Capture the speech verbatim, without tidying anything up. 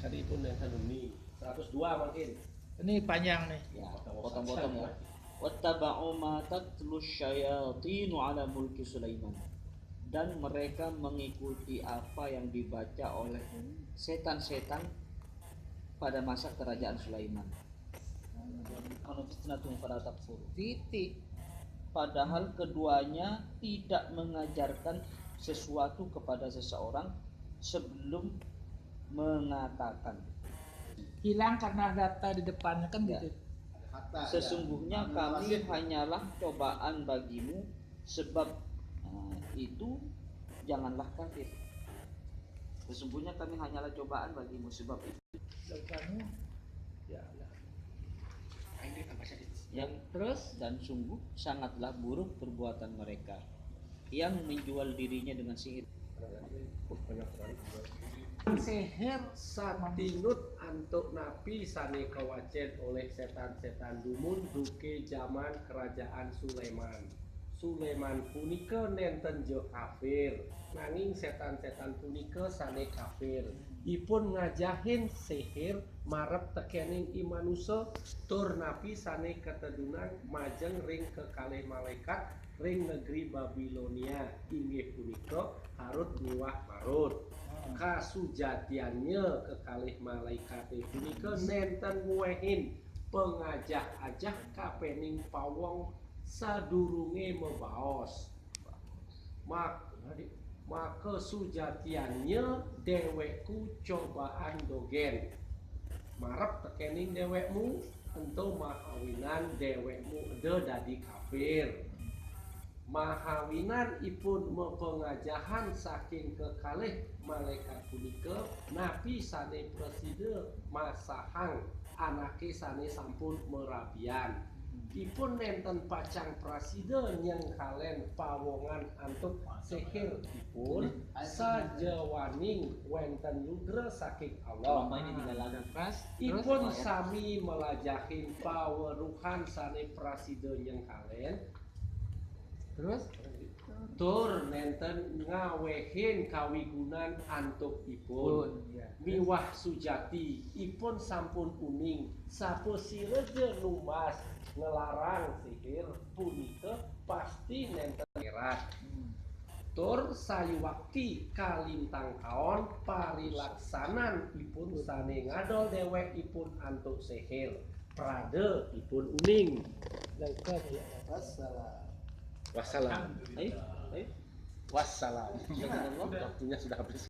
Tadi pun yang anu ni, seratus dua mungkin. Ini panjang nih. Ya, potong-potong ya. Wattaba'u ma tatlu syayatinu ala mulki Sulaiman. Dan mereka mengikuti apa yang dibaca oleh setan-setan pada masa kerajaan Sulaiman. Anu fitnatun fala takfur. Titik. Padahal keduanya tidak mengajarkan sesuatu kepada seseorang sebelum mengatakan. Hilang karena data di depannya kan Ya. Gitu. Ada kata. Sesungguhnya Ya. Kami Lazim. Hanyalah cobaan bagimu, sebab eh, itu janganlah kafir. Sesungguhnya Kami hanyalah cobaan bagimu, sebab itu. Lalu kamu, ya Allah. Yang Terus dan sungguh sangatlah buruk perbuatan mereka yang menjual dirinya dengan sihir. Sihir sama Satinut antuk napi sane kawacen oleh setan-setan dumun duke jaman kerajaan Sulaiman. Sulaiman punika nenten ja kafir, nanging setan-setan punika sane kafir. Ipun ngajahin sihir marep tekening i manusa, tur napi sane katedunang majeng ring kekalih malaikat ring negeri Babilonia, inggih punika Harut miwah Marut. Kasujatiannya kekalih malaikate punika nenten nguwehin pangajah-ajah kapening pawong sadurunge mabaos. Mak-, maka sujatiannya dewekku cobaan dogen. Marep tekening dewekmu, ento mahawinan dewekmu eda dadi kafir. Mahawinan ipun mapangajahan saking kekalih malaikat punika, napi sane prasida masahang anake sane sampun marabian. Ipun nenten pacang prasida nyengkalen pawongan antuk sihir ipun, sajawaning wenten nugra saking Allah. Selama ini tinggal lagu. Pas. Ipun Terus. Sami malajahin paweruhan sane prasida nyengkalen, Terus. tur nenten ngawehin kawigunan antuk ipun. Pun, ya. Miwah sujati ipun sampun uning, sapasira ja numbas nglarang sihir punika pasti nenten ngerat. Hmm. Tur sayuwakti kalintang kaon parilaksanan ipun sane ngadol dewek ipun antuk sihir, prada ipun uning. Lengkap ya. Wassalam. Wassalam. Ayo, ayo. Wassalam. Jazakallah. Waktunya sudah habis.